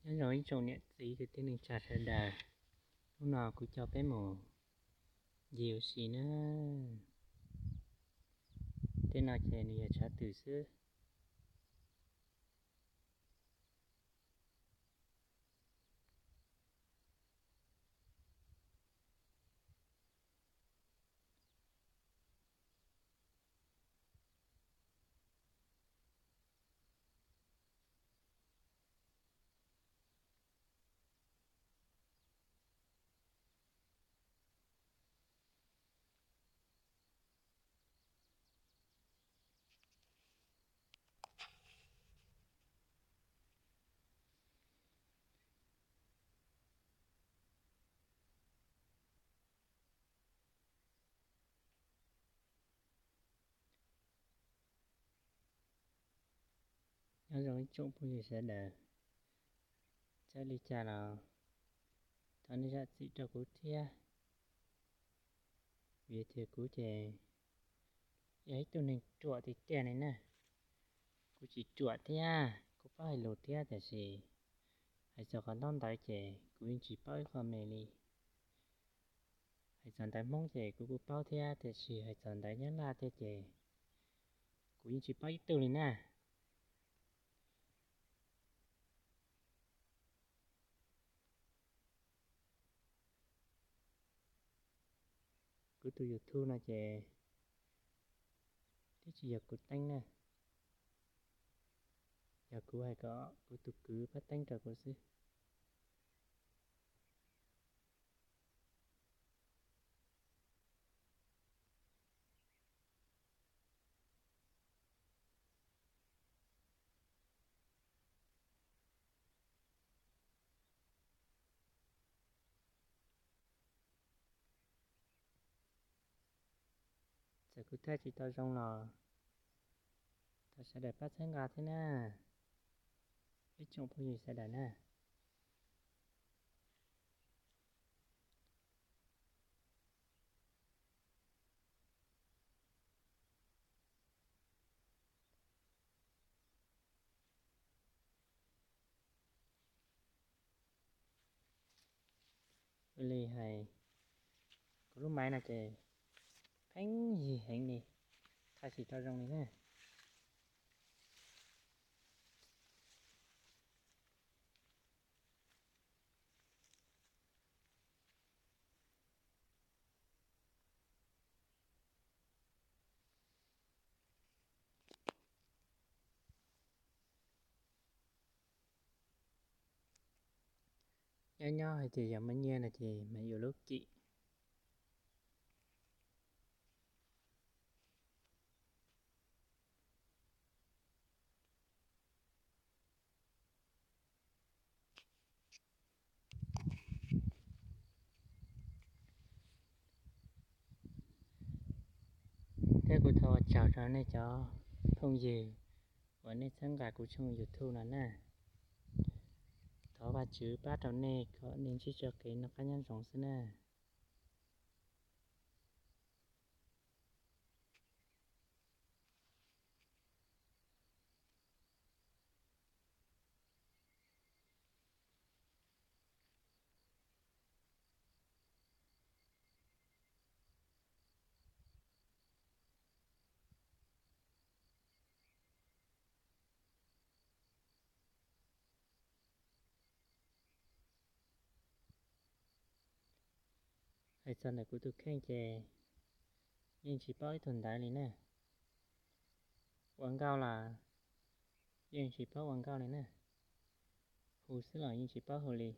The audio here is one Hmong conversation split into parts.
Nyob zoo ib tsoom niam txiv kwv tij neej tsa sawv daws, hnub no kuv coj peb mus ncig ua si na. Tej no ces nws yog tshav twm xwb. Nyob zoo ib tsoom phooj ywg sawv daws, txawm li cas los thov nej zam txim rau kuv thiab, vim tias kuv ces yog ib tug neeg ruam tiag tiag li na. Kuv tsis ruam thiab, kuv paub hais lus thiab, tiam sis hais txog qhov ntaub ntawv ces kuv yeej tsis paub ib qho me li. Hais txog ntawv Hmoob ces kuv kuj paub thiab, tiam sis hais txog ntawv Nyab Laj thiab ces kuv yeej tsis paub ib tug li na. Kuv tus YouTube no ces twb tsis yog kuv teeb na, yog kuv hais kom kuv tus kwv pab teeb rau kuv xwb. Txawm kuv thaij tsis tau zoo los thov sawv daws pab txhawb nqa thiab na, ib tsoom phooj ywg sawv daws na. Ua li hais, kuv lub maiv no ces pheej yig heev li, thaij tsis tau zoo li na. Nyob nyob hais tias yog muaj nyiaj no ces mas yuav lub kim. Thiab kuv thov ua tsaug rau nej cov phooj ywg uas nej txhawb nqa kuv tshooj YouTube no na. Thov Vajtswv pab rau nej kom nej ntsib txoj kev noj qab nyob zoo xwb na. Hais txog ntawm kuv tus kheej ces yeej tsis paub ib tug ntawv li na. Ua nkauj los yeej tsis paub ua nkauj li na. Hu xwb los yeej tsis paub hu li.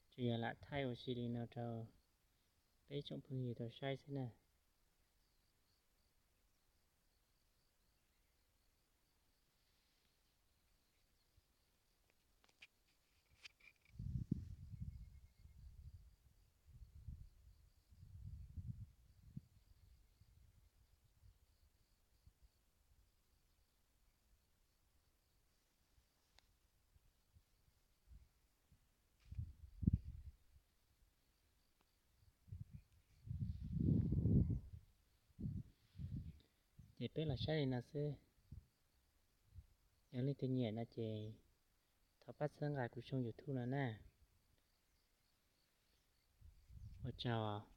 Tsuas yog lam thaij ua si li no rau peb tsoom phooj ywg tau saib xwb na. Ces peb los saib li no xwb. Yog leej twg nyiam no ces thov pab txhawb nqa kuv tshooj YouTube no na. Ua tsaug.